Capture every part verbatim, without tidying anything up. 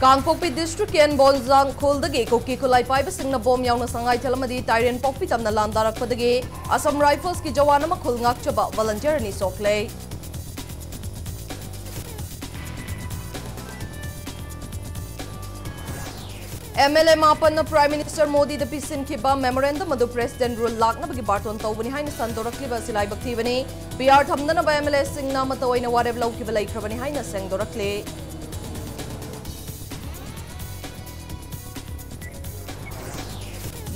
ꯀꯥꯡꯄꯣꯛꯄꯤ district ꯀꯦꯟꯕꯣꯟꯖꯥꯡ ꯈꯨꯜꯗꯒꯤ ꯀꯨꯀꯤ ꯈꯨꯠꯂꯥꯏ ꯄꯥꯏꯕꯁꯤꯡꯅ bomb ꯌꯥꯎꯅ ꯁꯉꯥꯏꯊꯦꯜ ꯑꯃꯗꯤ ꯇꯥꯏꯔꯦꯟ ꯄꯣꯛꯄꯤ ꯇꯝꯅ ꯂꯥꯟꯗꯥꯔꯛꯄꯗꯒꯤ Assam Rifles ꯀꯤ ꯖꯋꯥꯟ ꯑꯃ ꯈꯨꯜ ꯉꯥꯛꯆꯕ volunteer ꯑꯅꯤ ꯁꯣꯛꯂꯦ꯫ MLA ꯃꯥꯄꯟꯅ Prime Minister ꯃꯣꯗꯤꯗ ꯄꯤꯁꯤꯟꯈꯤꯕ memorandum ꯑꯗꯨ President rule ꯂꯥꯛꯅꯕꯒꯤ ꯕꯥꯔꯇꯣꯟ ꯇꯧꯕꯅꯤ ꯍꯥꯏꯅ ꯁꯟꯗꯣꯔꯛꯂꯤꯕ ꯑꯁꯤ ꯂꯥꯏꯕꯛ ꯊꯤꯕꯅꯤ꯫ PR ꯊꯝꯗꯅꯕ MLA ꯁꯤꯡꯅ ꯑꯃꯠꯇ ꯑꯣꯏꯅ ꯋꯥꯔꯦꯞ ꯂꯧꯈꯤꯕ ꯂꯩꯈ꯭ꯔꯕꯅꯤ ꯍꯥꯏꯅ ꯁꯦꯡꯗꯣꯔꯛꯂꯤ꯫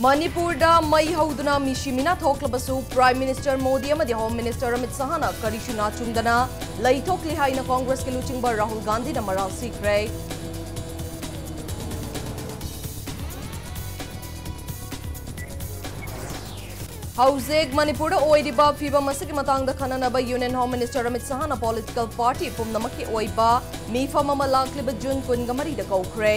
ꯃꯅꯤꯄꯨꯔꯗ ꯃꯩ ꯍꯧꯗꯨꯅ ꯃꯤꯁꯤ ꯃꯤꯅꯥ ꯊꯣꯛꯂꯕꯁꯨ Prime Minister ꯃꯣꯗꯤ ꯑꯃꯗꯤ Home Minister ꯑꯃꯤꯠ ꯁꯍꯥꯅ ꯀꯔꯤꯁꯨ ꯅꯥꯆꯨꯡꯗꯅ ꯂꯩꯊꯣꯛꯂꯤ ꯍꯥꯏꯅ Congress ꯀꯤ ꯂꯨꯆꯤꯡꯕ ꯔꯥꯍꯨꯜ ꯒꯥꯟꯙꯤꯅ ꯃꯔꯥꯜ ꯁꯤꯈ꯭ꯔꯦ꯫ ꯍꯧꯖꯤꯛ ꯃꯅꯤꯄꯨꯔꯗ ꯑꯣꯏꯔꯤꯕ ꯐꯤꯕꯝ ꯑꯁꯤꯒꯤ ꯃꯇꯥꯡꯗ ꯈꯟꯅꯅꯕ Union Home Minister Amit ꯁꯍꯥꯅ political party ꯄꯨꯝꯅꯃꯛꯀꯤ ꯑꯣꯏꯕ ꯃꯤꯐꯝ ꯑꯃ ꯂꯥꯛꯂꯤꯕ ꯖꯨꯟ ꯀꯨꯟꯒ ꯃꯔꯤꯗ ꯀꯧꯈ꯭ꯔꯦ꯫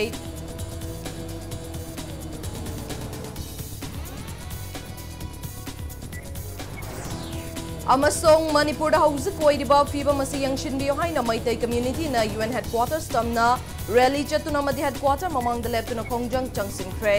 ꯑꯃꯁꯨꯡ ꯃꯅꯤꯄꯨꯔꯗ ꯍꯧꯖꯤꯛ ꯑꯣꯏꯔꯤꯕ ꯐꯤꯕꯝ ꯑꯁꯤ ꯌꯦꯡꯁꯤꯟꯕꯤꯌꯨ ꯍꯥꯏꯅ ꯃꯩꯇꯩ community ꯅ UN headquarters ꯇꯝꯅ rally ꯆꯠꯇꯨꯅ ꯑꯃꯗꯤ headquarter ꯃꯃꯥꯡꯗ ꯂꯦꯞꯇꯨꯅ ꯈꯣꯡꯖꯪ ꯆꯪꯁꯤꯟꯈ꯭ꯔꯦ꯫